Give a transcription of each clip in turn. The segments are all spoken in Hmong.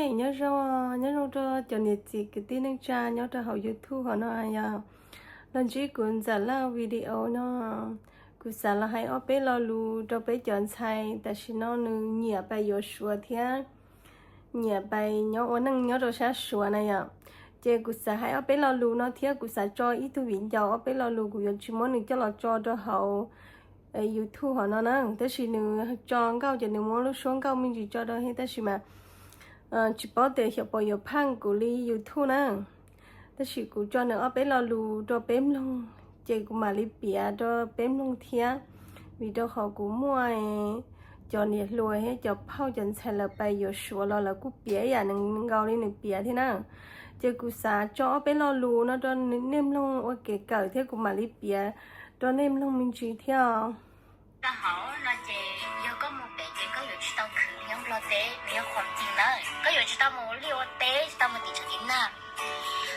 Nyob zoo, nyob zoo rau cov niam txiv kwv tij neej tsa nyob rau hauv YouTube hov no yog los ntsib kuv Ntxawm Lauj video no. Kuv xav los hais ob peb lo lus rau peb cov ntxhais tam sim no nws nyiam pais yuav Suav thiab nyiam pais nyob ua neej nyob rau sab Suav na yom. Ces kuv xav hais ob peb lo lus no thiab kuv xav tso ib tug viv ncaus ob peb lo lus, kuv yuav tsis muab nws coj los tso rau hauv YouTube hov no na, tab sis nws tso nkauj ces nws muab lub suab nkauj me ntsis tso rau thiab, tab sis mas tsis paub tias xyov puas yuav phaj kuv li YouTube na. Tab sis kuv tso nws ob peb lo lus rau peb mloog, ces kuv mam li piav rau peb mloog thiab, vim rau qhov kuv muaj cov niam hluas thiab cov phauj cov ntxhais lawv pais yuav Suav los lawv kuj piav ib yam nkaus li nws piav thiab na. Ces kuv xav tso ob peb lo lus no rau nej mloog ua kev kawm thiab kuv mam li piav rau nej mloog me ntsis thiab os. Hauv no ces yog koj mus pem ces koj yuav tsis tau khwv nyob Nplog teb, nws yog qhov tseeb na. Koj yuav tsis tau mus liaj ua teb, tsis tau mus tim tsev tim nag,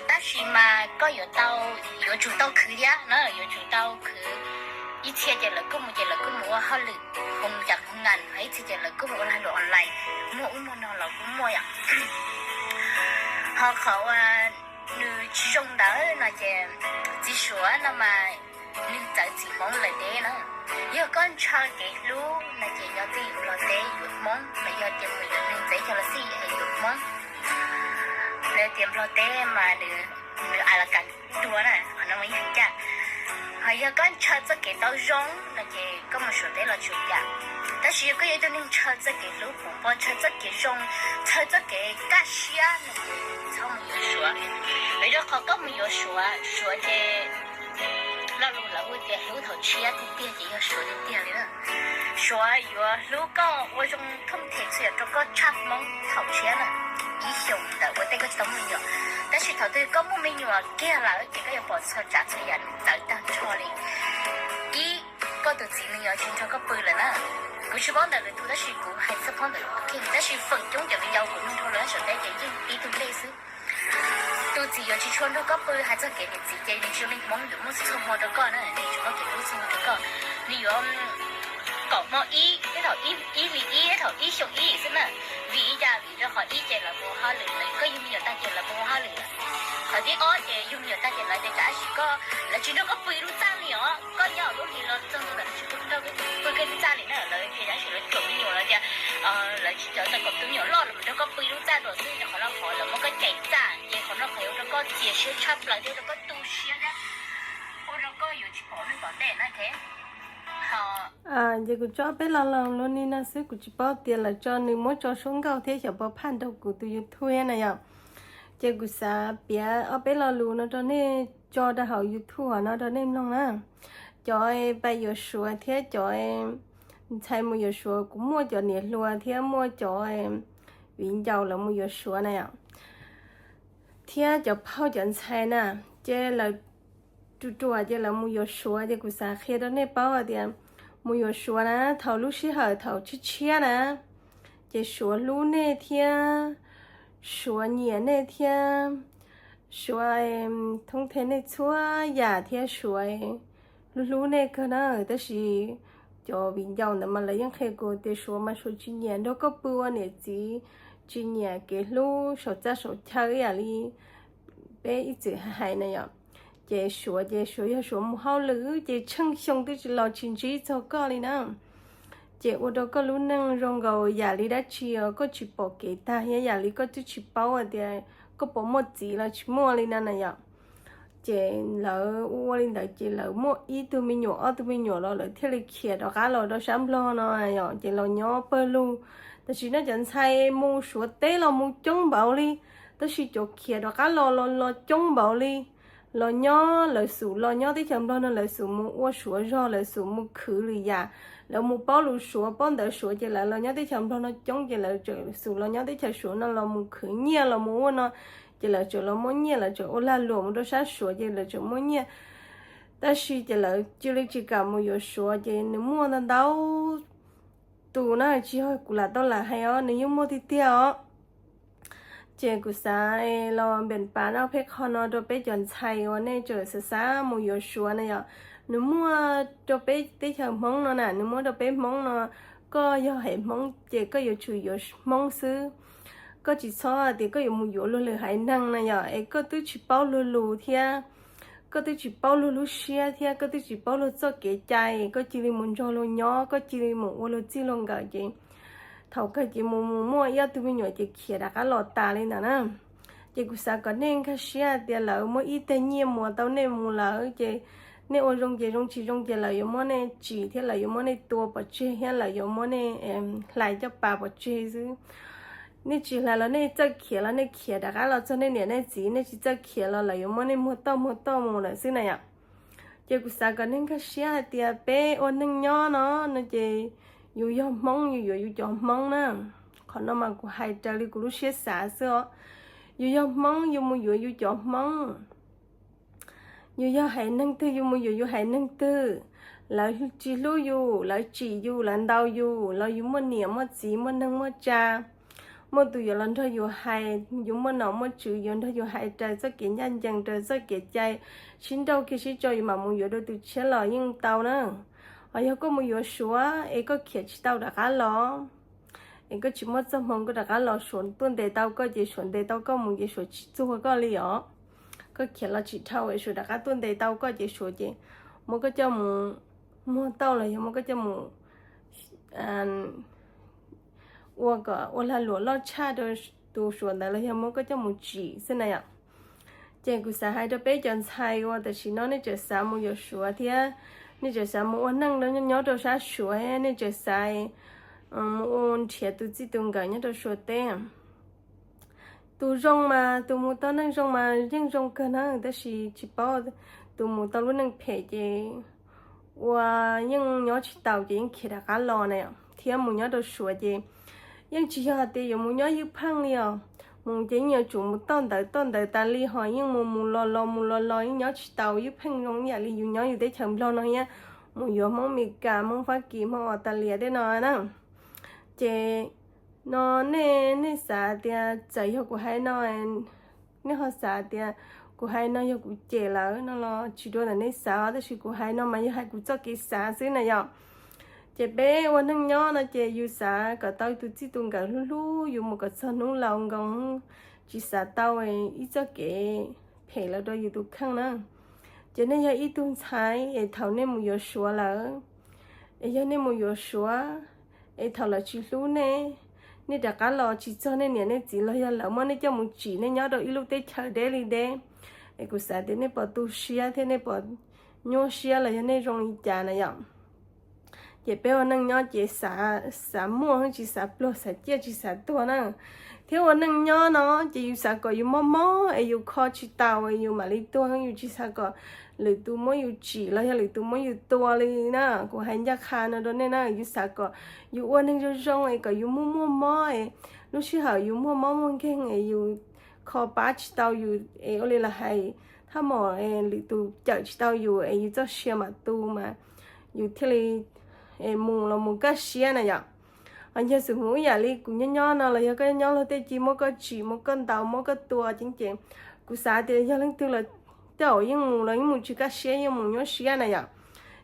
tab sis mas koj yuav tau, yuav tsum tau khwv thiab na, yuav tsum tau khwv. Ib txhia ces lawv kuj mus ces lawv kuj mus ua hauj lwm, mus cov khoom nas, ib txhia ces lawv kuj mus ua lag luam online, muag ub muag no los kuj muaj yom. Ho qhov uas nws tsis zoo ntawd no ces txiv Suav no mas nws txawv txiv Hmoob lawm deb na. Yog koj ntshaw kev hlub no ces nyob twj ywm Nplog teb yuav Hmoob, los yog tias mus yuav neeg txawv chaw los xij es yuav Hmoob. Lawv tias Nplog teb mas nws, nws a la kas dua na, qhov no mas yeej ncaj. Ho yog koj ntshaw txoj kev tau zoo no ces koj mus Suav teb los tsis ua cas. Tab sis yog koj yog ib tug neeg ntshaw txoj kev hlub puv npo, ntshaw txoj kev zoo, ntshaw txoj kev kaj siab no ces txhob mus yuav Suav. Vim rau qhov koj mus yuav Suav, Suav ces lo lus lawv hu tias hlub thaum tshiab tiag tiag ces yog Suav tiag tiag li na. Suav yuav hlub koj ua zoo thooj them txhua yam rau koj tshaj Hmoob thaum tshiab na. Ib xyoos ntawd ua ntej koj tsis tau muaj me nyuam, tab sis thaum twg koj muaj me nyuam kiag lawm ces koj yuav pom txhua tsav txhua yam nws txawv tag nrho li. Ib, koj tus txiv nws yuav tsis nrog koj pw lawm na. Kuv tsis paub ntawm lwm tus tab sis kuv hais txog qhov ntawm kuv kiag, tab sis feem coob cov viv ncaus kuv mloog dhau lawm sawv daws ces yeej ib tug ntej xwb. Tus txiv yuav tsis tshua nrog koj pw, hais txog kev niam txiv ces nws tsis yog neeg Hmoob yuav muaj txoj hmoo rau koj na, nws tsis muaj kev hlub txoj hmoo rau koj. Nws yuav kom hmo ib, tej thaum ib hlis ib, tej thaum ib xyoo ib xwb na. Vim li cas? Vim rau qhov ib ces lawv mus ua hauj lwm, koj yug me nyuam tag ces lawv mus ua hauj lwm lawm. Qhov thib ob ces yug me nyuam tag ces lawv tias tsam sim koj, lawv tsis nrog koj pw ib lub txaj li os, koj nyob lub hlis los txog ntua lawv tsis pub nrog pw koj ib lub txaj li na, lawv tias tsam sim lawv tsuam me nyuam los tias lawv tsis cov tau kom tus me nyuam loj los mus nrog koj pw ib lub txaj dua xwb, ces qhov no qhov lawv muab koj cais txaj, ces qhov no qhov yuav ua rau koj txias siab tshaj plaws thiab ua rau koj tu siab thiab ua rau koj yuav tsis pom neeg tom ntej na. Ces kuv tso peb lo lus li no xwb, kuv tsis paub tias lawv tso nws muab tso suab nkauj thiab xyov puas phaj nrog kuv tus YouTube thiab na yom. Ces kuv xav piav ob peb lo lus no rau nej, tso rau hauv YouTube hov no rau nej mloog na. Cov pais yuav Suav thiab cov ntxhais mus yuav Suav, kuv muaj cov niam hluas thiab muaj cov viv ncaus lawv mus yuav Suav na yom, thiab cov phauj cov ntxhais na, ces lawv ruam ruam ces lawv mus yuav Suav, ces kuv xav qhia rau nej paub hais tias mus yuav Suav na, thaum lub sij hawm thaum tshiab tshiab na, ces Suav hlub nej thiab, Suav nyiam nej thiab, Suav thoob them nej txhua yam thiab Suav hlub hlub nej kawg na. Tab sis cov viv ncaus ntawd mas lawv yeej qhia kuv tias Suav mas Suav tsis nyiam nrog koj pw ua niam txiv, tsis nyiam kev hlub saum txaj saum chaw ib yam li peb ib txwm hais na yom. Ces Suav ces Suav yog Suav mus hauj lwm ces tsheej xyoo twb tsis los tsis ntsib txog koj li na. Ces ua rau koj lub neej zoo nkaus yam li dab tsi os koj tsis pom kev tag thiab yam li koj twb tsis paub hais tias koj puas muaj txiv los tsis muaj li na na yom. Ces lawv ua ua li ntawd ces lawv muaj ib tug me nyuam ob tug me nyuam los lawv thiaj li khiav rov qab los rau sab Nplog no yom, ces los nyob pawg lug. Tam sim no cov ntxhais mus Suav teb los mus coob npaum li, tab sis cov khiav rov qab los los los coob npaum li. Los nyob lawv xub los nyob teb chaws Nplog no lawv xub mus ua Suav zog, lawv xub mus khwv lwm yam, lawv mus paub lus Suav paub ntawv Suav ces lawv los nyob teb chaws Nplog no coob ces lawv txawm xub los nyob teb chaws Suav no los mus khwv nyiaj los mus ua no, ces lawv txawm los muab nyiaj, lawv txawm ua lag luam mus rau sab Suav ces lawv txawm muab nyiaj. Tab sis ces lawv cia li tsis kam mus yuav Suav ces nws muaj ntau ntau tus na, tsis yog kuv lam tau lam hais os, nws yeej muaj tiag tiag os. Ces kuv xav los npeem pav no peb qho no rau peb cov ntxhais uas nej tseem xav xav mus yuav Suav na yom. Nws muaj rau peb teb chaws Hmoob no na, nws muaj rau peb Hmoob no. Koj yog hem Hmoob ces koj yuav tsum yuav Hmoob xwb. koj tsis txhob hais tias koj yuav mus yuav luag lwm haiv neeg na yom, es koj twb tsis paub luag lus thiab, koj twb tsis paub luag lub siab thiab koj twb tsis paub luag txoj kev cai, koj cia li mus nrog luag nyob, koj cia li mus ua luag txij luag nkawm ces thaum kawg ces mus mus muaj ib ob tug me nyuam ces khiav rov qab los tas li ntawd na. Ces kuv xav kom nej nkag siab hais tias lawv muab ib teg nyiaj muas tau nej mus lawm ces nej ua zoo ces zoo, tsis zoo ces lawv yuav muab nej tsim thiab lawv yuav muab nej tua pov tseg thiab lawv yuav muab nej hlais coj pas pov tseg xwb. Nej tsis hlais los nej txawj khiav los nej khiav rov qab los txog nej niam nej txiv, nej tsis txawj khiav los lawv yuav muab nej muag tauj muag tauj mus lawm xwb na yom. Ces kuv xav kom nej nkag siab hais tias peb ua neej nyob no no ces yus yog Hmoob yus yuav yus cov Hmoob na. Qhov no mas kuv hais raws li kuv lub siab xav xwb os. Yus yog Hmoob yus mus yuav yus cov Hmoob. Yus yog haiv neeg twg yus mus yuav yus haiv neeg twg. Lawv tsis hlub yus, lawv tsim yus, lawv ntaus yus, los yus muaj niam muaj txiv muaj neeg muaj tsa, muaj tus yuav los nrog yus hais, yus muaj nom muaj tswv yuav nrog yus hais raws txoj kev ncaj ncees, raws txoj kev cai, sib nrauj kiag sib tso yus mam mus yuav dua tus tshiab los yeej tau na. Ho yog koj mus yuav Suav es koj khiav tsis tau rov qab los, es koj tsis muaj txoj hmoo koj rov qab los Suav tuaj ntes tau koj ces Suav ntes tau koj mus ces Suav tsis txuag koj li os. Koj khiav los tsis dhau es Suav rov qab tuaj ntes tau koj ces Suav ces muab koj coj mus muag tauj los yog muab koj coj mus ua kom ua lag luam loj tshaj rau tus Suav ntawd los yog muab koj coj mus tsim xwb na yom. Ces kuv xav hais rau peb cov ntxhais uas tam sim no nej tseem xav mus yuav Suav thiab nej tseem xav mus ua neej nyob rau sab Suav, nej tseem xav mus ua nrhiav tus txij tus nkawm nyob rau Suav teb. Tus zoo mas tus mus tau neej zoo mas yeej zoo kawg na, tab sis tsis paub tus mus tau lub neej phem ces ua yeej nyob tsis taus ces yeej khiav rov qab los na, thiab mus nyob rau Suav ces yeej tsis yog hais tias yuav mus nyob ywj pheej li os. Mus ces yeej yuav tsum mus toj ntawd toj ntawd tas li ho yeej mus mus los los mus los los yeej nyob tsis taus ywj pheej zoo ib yam li yus nyob yus teb chaws Nplog no thiab, mus yuav Hmoob Mes Kas, Hmoob Fab Kis, Hmoob Australia tej no na. Ces no nej, nej xav tias txawm yog kuv hais no, nej ho xav tias kuv hais no yog kuv cem lawm no los tsis dua ntawm nej xav, tab sis kuv hais no mas yog hais kuv txoj kev xav xwb na yom. Ces peb ua neej nyob no ces yus xav kom tau tus txij tus nkawm hlub hlub yus mus kom txog hnub laus nkoos, tsis xav tau ib txoj kev phem los rau yus tus kheej na. Ces nej yog ib tug ntxhais es thaum nej mus yuav Suav lawm, es yog nej mus yuav Suav es thaum lawv tsis hlub nej, nej rov qab los tsis txog nej niam nej txiv los yog lawv muab nej coj mus tsim nej nyob rau ib lub teb chaws deb li deb, es kuv xav tias nej puas tu siab thiab nej puas nyuaj siab los yog nej zoo li cas na yom. Ces peb ua neej nyob ces xav muaj tsis xav pluag, xav ciaj tsis xav tuag na. Thiab ua neej nyob no ces yus xav kom yus mob mob es yus kho tsis tau es yus mam li tuag, yus tsis xav kom lwm tus muab yus tsim los yog lwm tus muab yus tua li na. Kuv hais ncaj qha no rau nej na, yus xav kom yus ua neeg zoo zoo es kom yus muaj muaj mob es lub sij hawm yus muaj mob muaj nkeeg es yus kho pab tsis tau yus es ua li los hais thaj mom lwm tus cawm tsis tau yus es yus txoj sia mam tu mas yus thiaj li mus los mus kaj siab na yom. Ho yog xwm mus ib yam li kuv nyob nyob no los yog koj nyob luag tej ci muab koj tsim muab koj ntaus muab koj tua ces, ces kuv xav tias yog leej twg los tej zaum yeej mus los yeej mus tsis kaj siab, yeej mus nyuaj siab na yom.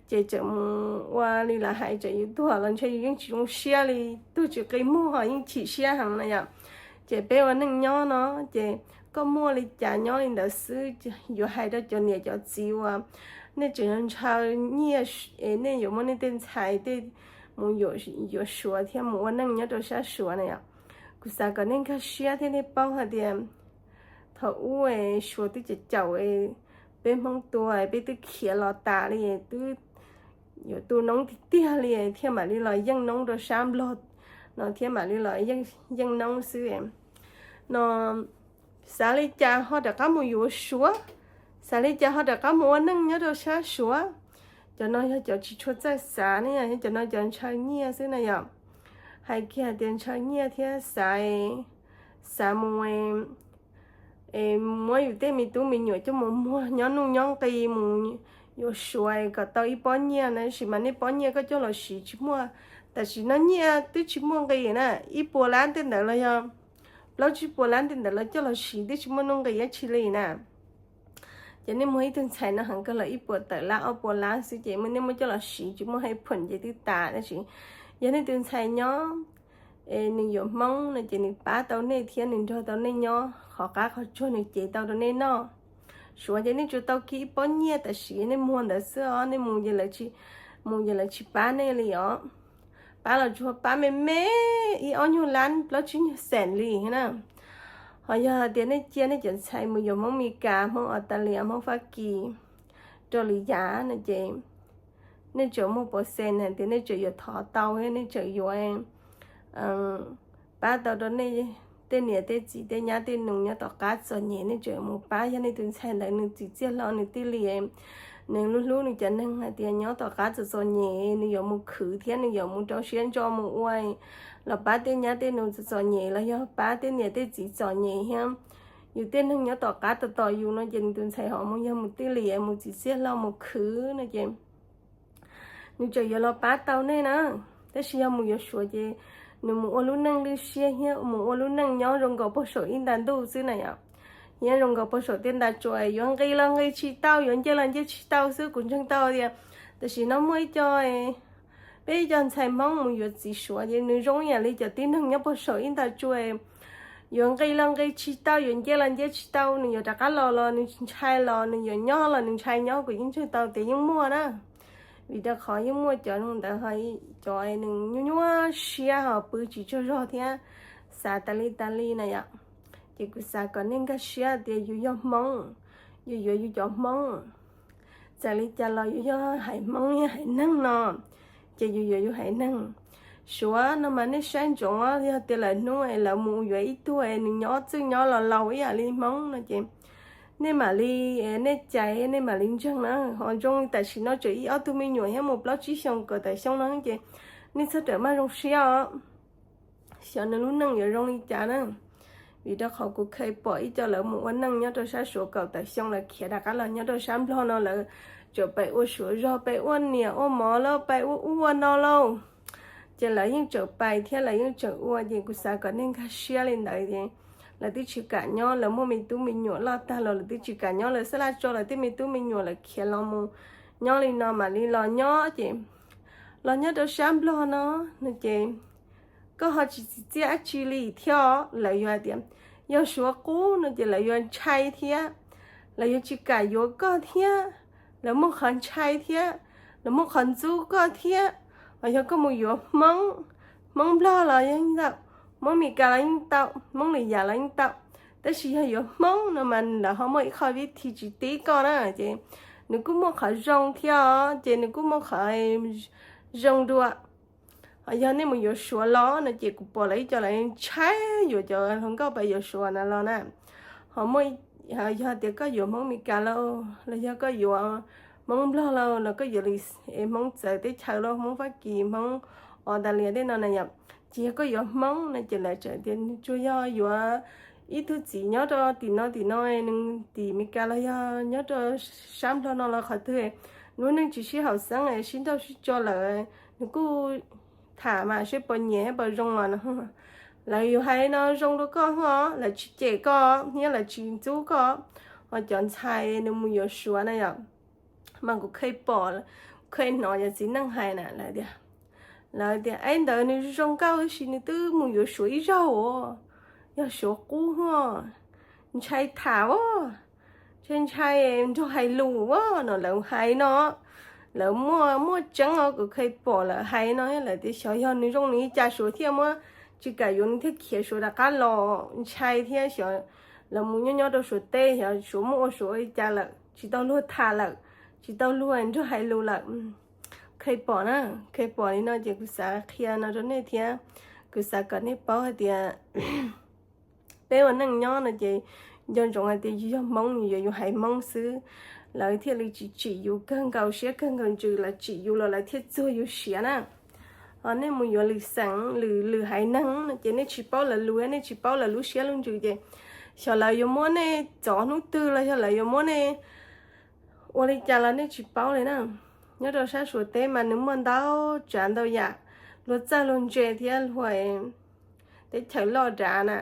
Ces tseem mus ua li lawv hais tseem yus tuag los ntshe yus yeej tsis zoo siab li, tuag tsis qi muag ho yeej chim siab heev na yom. Ces peb ua neej nyob no ces koj muaj li cas nyob li ntawd xwb, yuav hais rau cov niam cov txiv uas nej tseem ntshaw nyiaj es nej yuav muab nej tej ntxhais tej mus yuav Suav thiab mus ua neej nyob rau sab Suav na yom. Kuv xav kom nej nkag siab thiab nej paub hais tias thaum ub Suav twb caum caum peb Hmoob tua, peb twb khiav los tas li, twb yuav tu noob tiag tiag li thiaj mam li los yeej noob rau sab Nplog no thiab mam li los yeej noob xwb no. Xav li cas ho rov qab mus yuav Suav, xav li cas ho rov qab mus ua neej nyob rau sab Suav. Cov no yog cov tsis tshua txawj xav ne, yog cov no cov ntshaw nyiaj xwb na yom. Hais kiag tias ntshaw nyiaj thiab xav, xav mus es muab yus tej me tub me nyuam coj mus muag nyob nuj nyob nqi mus yuav Suav kom tau ib pob nyiaj na, tab sis mas nej pob nyiaj koj coj los siv tsis muaj, tam sim no nyiaj twb tsis muaj nqis na, ib puas lab tej ntawd los yog plaub tsib puas lab tej ntawd los coj los siv twb tsis muaj nuj nqis dab tsi li na. Ces nej muag ib tug ntxhais no heev kawg los ib puas tawm lab ob puas lab xwb ces nej muab coj los siv tsis muaj haj phoom ces twb tas, tab sis yog nej tus ntxhais nyob es nws yuav Hmoob no ces nws pab tau nej thiab nws nrog tau nej nyob qhov qab qhov tsuag, nws cev tau rau nej noj. Suav ces nej tsuas tau kiag ib pob nyiaj tam sim nej muag ntawd xwb os, nej mus ces lawv tsis, mus ces lawv tsis pab nej li os. Pab los tsuas pab me me ib ob nyuag lab plaub tsib nyuag xees li na. Ho yog hais tias nej cia nej cov ntxhais mus yuav Hmoob Mes Kas, Hmoob Australia, Hmoob Fab Kis rau lwm yam no ces nej tseem muaj pov xees hais tias nej tseem yuav thov tau, nej tseem yuav pab tau rau nej tej niam tej txiv tej nyab tej nus nyob tom qab txom nyem, nej tseem mus pab. Yog nej tus ntxhais ntawd nws txiv txiaj hlo nws thiaj li, nws hlub hlub nws cov neeg hais tias nyob tom qab txom txom nyem nws yuav mus khwv thiab nws yuav mus rau siab ntso mus ua los pab tej nyab tej nus txom txom nyem los yog pab tej niam tej txiv txom nyem thiab yus tej neeg nyob tom qab tos tos yus no ces nws tus ntxhais ho mus yog mus thiaj li mus txiv txiaj hlo mus khwv no ces nws tseem yuav los pab tau nej na. Tab sis yog mus yuav Suav ces nws mus ua lub neej lwj siab thiab mus ua lub neej nyob zoo nkaus puag saum ib nta ntuj xwb na yom. Nyob zoo nkaus puag saum tej nta tsua, yuav nqis los nqis tsis tau, yuav nce los nce tsis tau xwb. Kuv ntseeg tau tias tam sim no muaj ib co, peb ib co ntxhais Hmoob mus yuav txiv Suav ces nws zoo ib yam li cov tib neeg nyob puag saum ib nta tsua, yuav nqis los nqis tsis tau, yuav nce los nce tsis tau, nws yuav rov qab los los nws ntshai los, nws yuav nyob los nws ntshai nyob. Kuv yeej ntseeg tau tias yeej muaj na, vim rau qhov yeej muaj cov ntawd, cov nws nyuaj nyuaj siab ho pw tsis tsaug zog thiab xav tas li tas li na yom. Ces kuv xav kom nej nkag siab tias yus yog Hmoob, yus yuav yus cov Hmoob, txawm li cas los yus yog haiv Hmoob, yog haiv neeg no ces yus yuav yus haiv neeg. Suav no mas nej saib ntsoov, yog tias lawv hnub es lawv mus yuav ib tug es nws nyob txwj nyob los laus ib yam li Hmoob no ces nej mam li, nej cais nej mam li ntseeg na. Ho zoo li tam sim no tseem ib ob tug me nyuam thiab mus plaub tsib xyoos kom tawm xyoo no ces nej txhob rawm maj zoo siab os. Xyov nws lub neej yuav zoo li cas na. Vim rau qhov kuv kheev pom ib co lawv mus ua neej nyob rau sab Suav kaum tawm xyoo lawv khiav rov qab los nyob rau sab Nplog no lawv tseem pais ua Suav zog, pais ua niam ua mov lauj, pais ua ub ua no lauj. Ces lawv yeej tseem pais thiab lawv yeej tseem ua, ces kuv xav kom nej nkag siab li ntawd ces lawv twb tsis kam nyob, lawv muaj me tub me nyuam loj tag los lawv twb tsis kam nyob, lawv xab laj tso lawv tej me tub me nyuam lawv khiav los mus nyob li no mam li los nyob ces los nyob rau sab Nplog no, no ces koj ho tsis txim txiaj dab tsi li thiab. Lawv yuav hais tias yog Suav qub no ces lawv yuav ntshai thiab, lawv yuav tsis kam yuav koj thiab, lawv muaj qhov ntshai thiab, lawv muaj qhov ntxub koj thiab. Los yog koj mus yuav Hmoob, Hmoob Nplog los yeej tau, Hmoob Mes Kas los yeej tau, Hmoob lwm yam los yeej tau, tab sis yog yuav Hmoob no mas lawv ho muaj ib qho vib thi tsis tib koj na. Ces nws kuj muaj qhov zoo thiab os, ces nws kuj muaj qhov zoo dua. Ho yog nej mus yuav Suav los no ces kuv pom lawv ib co lawv ntshai yuav cov hluas nkauj pais yuav Suav na los na. Ho muaj, yog tias koj yuav Hmoob Mes Kas lauj, los yog koj yuav Hmoob Nplog lauj, los koj yuav li Hmoob txawv teb chaws lauj, Hmoob Fab Kis, Hmoob Australia tej no na yom. Ces yog koj yuav Hmoob no ces lawv tseem tias nws tsuas yog yuav ib tug txiv nyob rau tim no tim no, nws tim Mes Kas los yog nyob rau sab Nplog no los qhov twg, lub neej tsis sib haum xeeb sib nrauj sib tso lawm, nws kuj tham mas seb puas nyiam thiab puas zoo los no. Lawv yuav hais no zoo rau koj os, lawv tsis cem koj thiab lawv tsis ntxub koj. Ho cov ntxhais nws mus yuav Suav na yom, mas kuv kheev pom, kheev hnov cov txiv neej hais na, lawv tias, lawv tias, Aib ntawd nws zoo nkauj tab sis nws twb mus yuav Suav ib zaug os, yog Suav qub os, ntshai tham os, ntshai ntshai nrog hais lus os, no lawv hais no. Lawv muaj, muaj tseeb os, kuv kheev pom lawv hais no, lawv tias xyov yog nws zoo nws li cas Suav thiaj muab tsis kam yuav nws thiaj khiav Suav rov qab los, ntshai thiab xyov lawv mus nyob nyob rau Suav teb xyov Suav muab ua Suav ua li cas lawm, tsis tau luag tham lawm, tsis tau luag nrog hais lus lawm. Kheev pom na, kheev pom li no ces kuv xav qhia no rau nej thiab, kuv xav kom nej paub hais tias peb ua neej nyob no ces nco ntsoov hais tias yus yog Hmoob yus yuav yus haiv Hmoob xwb, lawv thiaj li tsis tsim yus kawg nkaus siab kawg nkaus ntsws, lawv tsim yus los lawv thiaj txuag yus siav na. Ho nej mus yuav lwm xeem, lwm, lwm haiv neeg no ces nej tsis paub lawv lus, nej tsis paub lawv lub siab lub ntsws ces xyov lawv yuav muab nej txov hnub twg los yog lawv yuav muab nej ua li cas los nej tsis paub li na. Nyob rau sab Suav teb mas nws muaj ntau tsav ntau yam, luag txawj luag ntse thiab luag teb chaws loj dav na,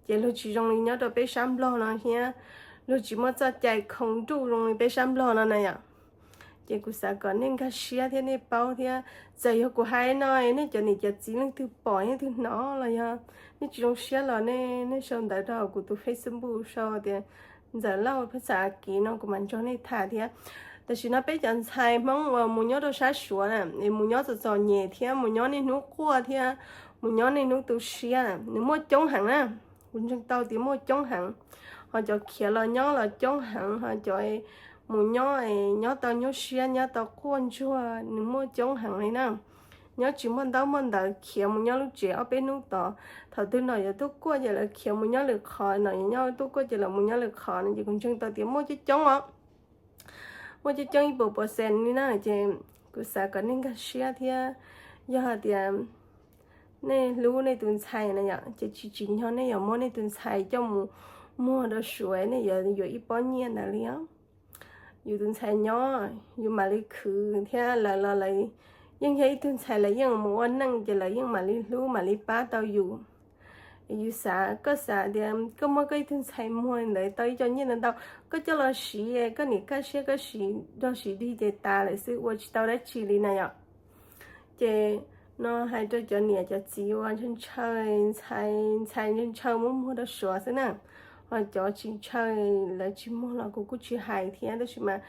ces luag tsis zoo li nyob rau peb sab Nplog no thiab, luag tsis muaj txoj cai khoom nruj zoo li peb sab Nplog no na yom. Ces kuv xav kom nej nkag siab thiab nej paub thiab, txawm yog kuv hais no nej cov niam cov txiv leej twg pom leej twg hnov los yog nej tsis zoo siab los nej sau ntawv rau kuv tus Facebook sau tias Ntxawm Lauj phab xav kiv no kuv mam nrog nej tham thiab. Tam sim no peb cov ntxhais Hmoob uas mus nyob rau sab Suav na, mus nyob txom txom nyem thiab mus nyob niaj hnub quaj thiab mus nyob niaj hnub tu siab, nws muaj coob heev na. Kuv ntseeg tau tias muaj coob heev, ho cov khiav los nyob los coob heev, ho cov mus nyob nyob tau nyuaj siab nyob tau quaj ntsuag nws muaj coob heev li na. Nyob tsis muaj ntaub muaj ntawv khiav mus nyob lub tsev ob peb hnub tod, thaum twg nom yuav tuaj kuaj ces lawv khiav mus nyob lwm qhov, nom yuav nyob tuaj kuaj ces lawv mus nyob lwm qhov no ces kuv ntseeg tau tias muaj coob coob os. Muaj coob coob ib puas percent li na, ces kuv xav kom nej nkag siab thiab. Yog hais tias nej hlub nej tus ntxhais na yom, ces tsis tsim nyog nej yuav muab nej tus ntxhais coj mus muag rau Suav nej yuav yuav ib pob nyiaj ntawd li os. Yus tus ntxhais nyob yus mam li khwv thiab, lawv los lawv yeej yog ib tug ntxhais, lawv yeej mus ua neej ces lawv yeej mam li hlub mam li pab tau yus. Yus xav, koj xav tias koj muab koj ib tug ntxhais muag ntawd tau ib co nyiaj ntau ntau, koj coj los siv, koj niam kaj siab koj siv rog siv dig ces tas lawm xwb, ua tsis tau dab tsi li na yom. Ces no hais rau cov niam cov txiv uas ntshaw ntshaw, ntxhais ntshaw ntshaw muab muag rau Suav xwb na, ho cov tsis ntshaw lawv tsis muag los kuv kuj tsis hais thiab, tab sis mas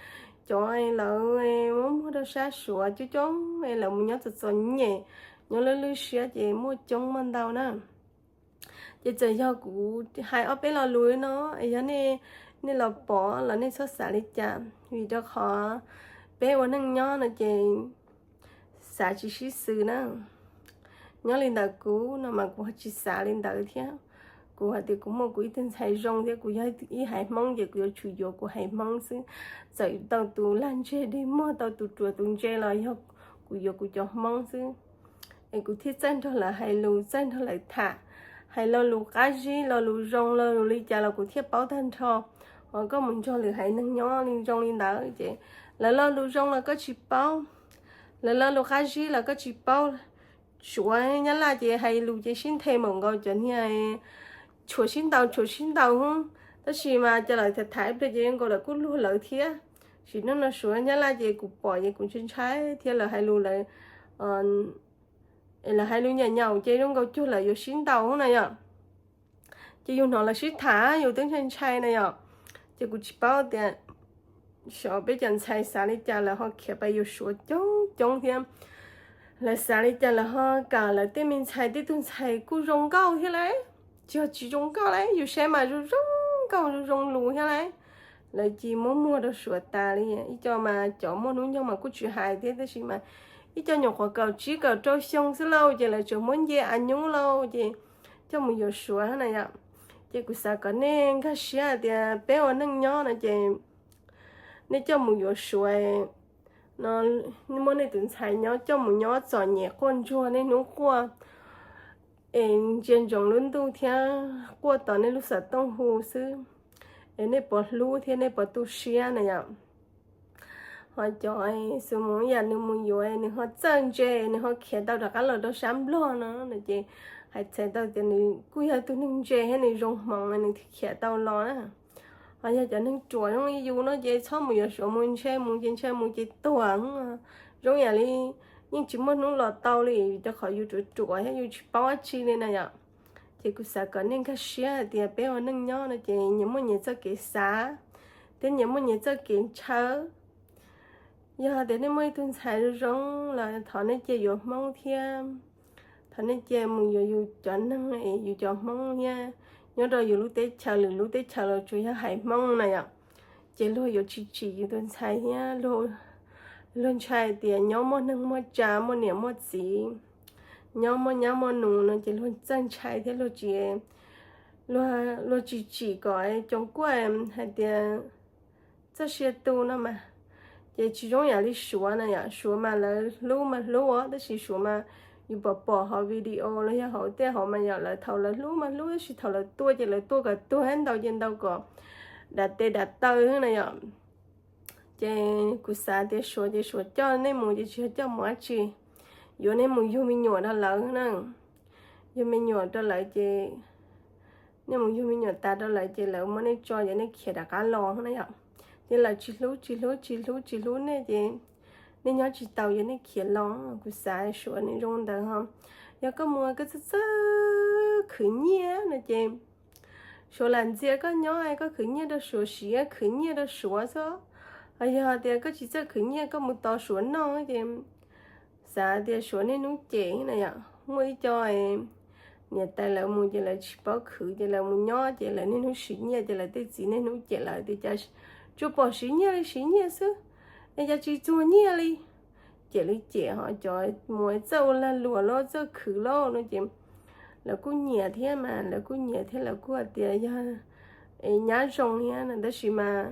cov lawv muab muag rau sab Suav coob coob, lawv mus nyob txom txom nyem, nyob lwj lwj siab ces muaj coob muaj ntau na. Ces txawm yog kuv hais ob peb lo lus no, yog nej los pom los nej txhob xav li cas, vim rau qhov peb ua neej nyob no ces xav tsis sib xws na. Nyob li ntawm kuv no mas kuv ho tsis xav li ntawd thiab. Kuv hais tias kuv muaj kuv ib tug ntxhais zoo thiab kuv yog ib haiv Hmoob ces kuv yuav tsum yuav kuv haiv Hmoob xwb. Txawm tau tus lag ntseg dig muag, tau tus ruam tus ntse los yog kuv yuav kuv cov Hmoob xwb. Es kuv thiaj txawj nrog lawv hais lus, txawj nrog lawv tham, hais lo lus qab zib, lo lus zoo, lo lus li cas los kuv thiaj paub tag nrho. Ho koj mus nrog lwm haiv neeg nyob li zoo li ntawd ces lawv lo lus zoo los koj tsis paub, lawv lo lus qab zib los koj tsis paub. Suav Nyab Laj ces hais lus ces sib nthe npaum nkaus cov niag tshuav sib ntaus tshuav sib ntaus hub, tab sis mas cov lawv tham tham ib pliag ces zoo nkaus lawv kuj luag lawv thiab. Sim neej no Suav Nyab Laj ces kuv pom ces kuv ntshai ntshai thiab, lawv hais lus lawv, lawv hais lus nyaum nyaum ces zoo nkaus cuag lawv yuav sib ntaus hub na yom. Ces yus hnov lawv sib tham yus twb ntshai ntshai na yom. Ces kuv tsis paub tias xyov peb cov ntxhais xav li cas lawv ho khiav pais yuav Suav coob coob thiab. Lawv xav li cas lawv ho kam lawv tej me ntxhais, tej tug ntxhais kuj zoo nkauj thiab lauj, tsis yog tsis zoo nkauj lauj, yus saib mas zoo zoo nkauj zoo zoo lus thiab lauj. Lawv cia muab muag rau Suav tas li. Ib co mas cov muaj hnub nyoog mas kuj tsis hais thiab, tab sis mas ib co nyuam qhuav kaum tsib kaum rau xyoo xwb lauj, ces lawv tseem muab nce a nyub lauj, ces coj mus yuav Suav na yom. Ces kuv xav kom nej nkag siab hais tias peb ua neej nyob no ces nej coj mus yuav Suav no, muab nej tus ntxhais nyob coj mus nyob txom nyem quaj ntsuag niaj hnub quaj, es ntsia ntsoov lub ntuj thiab quaj tos nej lub xov tooj hu xwb, es nej puas hlub thiab nej puas tu siab na yom. Ho cov xus mus ib yam nws mus yuav nws ho txawj ntse, nws ho khiav tau rov qab los rau sab Nplog no no ces hais txhais tau tias nws kuj yog tus neeg ntse thiab nws zoo hmoov nws thiaj khiav tau los na. Ho yog cov neeg ruam zoo li yus no ces txhob mus yuav Suav, mus ntshe mus ces ntshe mus ces tuag. Zoo yam li yeej tsis muaj hnub los tau li, rau qhov yus ruam ruam thiab yus tsis paub dab tsi li na yom. Ces kuv xav kom nej nkag siab hais tias peb ua neej nyob no ces nyias muaj nyias txoj kev xav, thiab nyias muaj nyias txoj kev ntshaw. Yog tias nej muaj ib tug ntxhais zoo zoo los thov nej cia yuav Hmoob thiab, thov nej cia mus yuav yus cov neeg es yus cov Hmoob thiab, nyob rau yus lub teb chaws, lwm lub teb chaws los tsuas yog haiv Hmoob na yom. Ces luag yuav tsis tsim yus tus ntxhais thiab, luag ntshai tias nyob muaj neeg muaj tsa, muaj niam muaj txiv, nyob muaj nyab muaj nus no ces luag txawj ntshai thiab luag tsis, luag tsis tsim kom coos kuaj hais tias txoj sia tu no mas. Ces tsis zoo yam li Suav na yom, Suav mas lawv hlub mas hlub os, tab sis Suav mas yus pom pom hauv video los yog hauv tej hauv mas yom, lawv thaum lawv hlub mas hlub, tab sis thaum lawv tua ces lawv tua kom tuag thiab ntaus ces ntaus kom dam tes dam taw xwb na yom. Ces kuv xav tias Suav ces Suav coj nej mus ces tsis yog coj mus dab tsi, yuav nej mus yug me nyuam rau lawv na. Yug me nyuam rau lawv ces nej mus yug me nyuam tas rau lawv ces lawv muab nej tso ces nej khiav rov qab los na yom. Ces lawv tsis hlub tsis hlub tsis hlub tsis hlub nej ces nej nyob tsis tau ces nej khiav los. Kuv xav Suav nws zoo ntawd ho, yog koj mus koj txawj txawj khwv nyiaj no ces Suav lam ntxias koj nyob, koj khwv nyiaj rau Suav siv, khwv nyiaj rau Suav xwb. Ho yog tias koj tsis txawj khwv nyiaj koj mus tos Suav noj ces xav tias Suav niaj hnub cem na yom. Muaj ib co niam tais lawv mus ces lawv tsis paub khwv ces lawv mus nyob ces lawv niaj hnub siv nyiaj ces lawv tej txiv niaj hnub cem lawv tias cas tsuas pom siv nyiaj li siv nyiaj xwb, es cas tsis txuag nyiaj li. Cem li cem ho cov mus txawj ua lag luam los txawj khwv los no ces lawv kuj nyiam thiab mas, lawv kuj nyiam thiab lawv kuj hais tias yog nyab zoo thiab no tab sis mas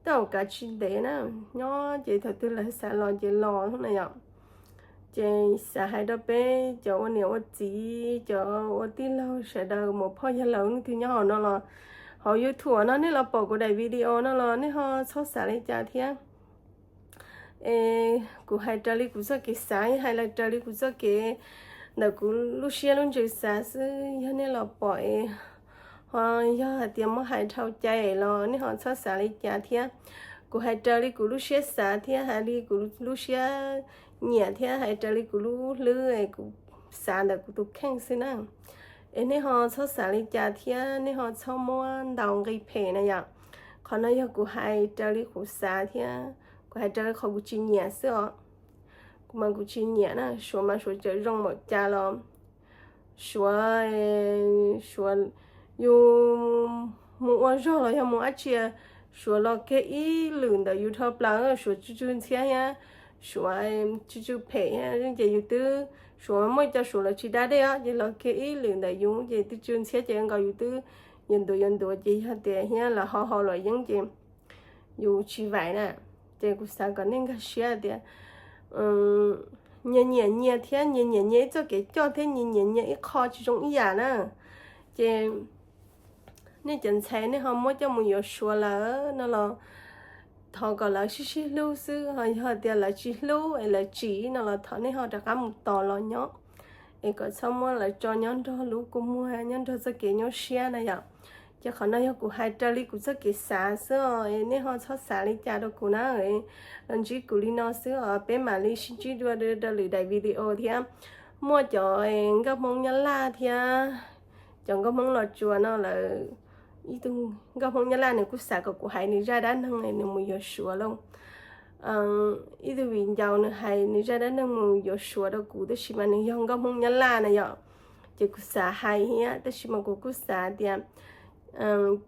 tej zaum kav tsis ntev na, nyob ces thaum twg lawv xav los ces los na yom. Ces xav hais rau peb cov ua niam ua txiv, cov ua tij laug sawv daws, muam phauj yawg laus leej twg nyob hauv no los, hauv YouTube no nej los pom kuv daim video no los nej ho txhob xav li cas thiab. Es kuv hais raws li kuv txoj kev xav, hais raws li kuv txoj kev ntawm kuv lub siab lub ntsws xav xwb. Yog nej los pom es ho yog hais tias muab hais dhau cai los nej ho txhob xav li cas thiab. Kuv hais raws li kuv lub siab xav thiab hais li kuv lub siab nyiam thiab hais raws li kuv lub hlwb es kuv xav ntawm kuv tus kheej xwb na. Es nej ho txhob xav li cas thiab nej ho txhob muab ntaus nqi phem na yom. Qhov no yog kuv hais raws li kuv xav thiab kuv hais raws li qhov kuv tsis nyiam xwb os. Kuv mas kuv tsis nyiam na, Suav mas Suav tseem zoo npaum cas los Suav, Suav, yus mus ua zog los yog mus dab tsi, Suav los kiag ib lwm ntawm yus dhau plaws, Suav tsw tsw ntxhiab thiab, Suav tsw tsw phem thiab ces yus twb, Suav muaj cov Suav lawv tsis da dej os ces los kiag ib lwm ntawm yus ces twb tsw ntxhiab ces nkaus yus twb yuav ntuav yuav ntuav ces yog tias thiab lawv ho ho luam yeeb ces yus tsis vaim na. Ces kuv xav kom nej nkag siab tias nyias nyiam nyias thiab nyias nyiam nyias ib txoj kev coj thiab nyias nyiam nyias ib qho tsis zoo ib yam na. Ces nej cov ntxhais nej ho muab coj mus yuav Suav lawm no los thov kom lawv sib sib hlub xwb, ho yog tias lawv tsis hlub es lawv tsim no los thov nej ho rov qab mus tos los nyob, es kom txhob muab lawv tso nyob nrog lub kua muag nyob nrog txoj kev nyuaj siab na yom. Ces qhov no yog kuv hais raws li kuv txoj kev xav xwb os, es nej ho txhob xav li cas rau kuv na. Los ntsib kuv li no xwb os, peb mam li sib ntsib dua rau lwm daim video thiab. Muaj cov nkauj Hmoob Nyab Laj thiab cov nkauj Hmoob Los Tsuas no lawm, ib tug nkauj Hmoob Nyab Laj nws kuj xav kom kuv hais nws zaj dab neeg nws mus yuav Suav lauj. Ib tug viv ncaus nws hais nws zaj dab neeg mus yuav Suav rau kuv tab sis mas nws yog nkauj Hmoob Nyab Laj na yom. Ces kuv xav hais thiab tab sis mas kuv kuj xav tias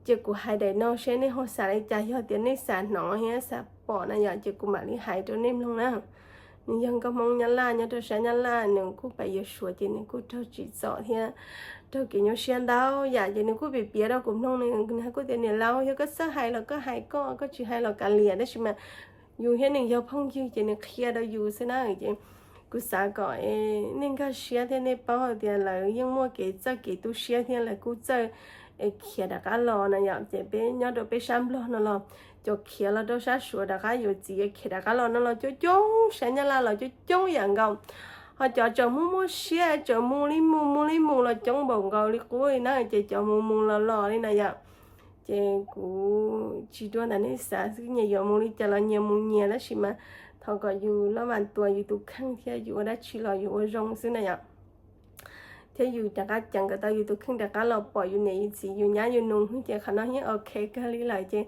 ces kuv hais daim no seb nej ho xav li cas, yog tias nej xav hnov thiab xav pom na yom ces kuv mam li hais rau nej mloog na. Nws yog nkauj Hmoob Nyab Laj nyob rau sab Nyab Laj, nws kuj pais yuav Suav ces nws kuj raug tsim txom thiab raug kev nyuaj siab ntau yam ces nws kuj piav piav rau kuv mloog, nws kuj tias niam laus yog koj txawj hais los koj hais koj, koj tsis hais los kav liam, tab sis mas yus thiab nws yog phooj ywg ces nws qhia rau yus xwb na. Ces kuv xav kom nej nkag siab thiab nej paub hais tias lawv yeej muaj kev txawj kev tu siab thiab lawv kuj txawj es khiav rov qab los na yom. Ces peb nyob rau peb sab Nplog no los cov khiav los rau sab Suav rov qab yuav txiv khiav rov qab los no los coob coob, sab Nyab Laj los coob coob yam nkaus. Ho cov tseem muaj muaj siab tseem mus li mus mus li mus los coob npaum nkaus li qub li na, ces cov mus mus los los li na yom. Ces kuv tsis dua ntawm nej xav xwb, nyias yuav mus li cas los nyias mus nyias, tab sis mas thov kom yus loj vas tuas yus tus kheej thiab yus ua dab tsi los yus ua zoo xwb na yom. Thiab yus rov qab ceev kom tau yus tus kheej rov qab los pom yus niam yus txiv yus nyab yus nus, ces qhov no yeej ok kawg li lawm. Ces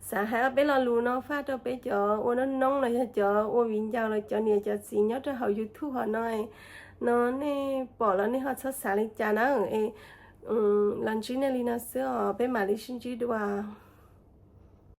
xav hais ob peb lo lus no faj rau peb cov ua noob noob los yog cov ua viv ncaus los cov niam cov txiv nyob rau hauv YouTube hov no, no nej pom los nej ho txhob xav li cas na. Es los ntsib nej li no xwb os, peb mam li sib ntsib dua.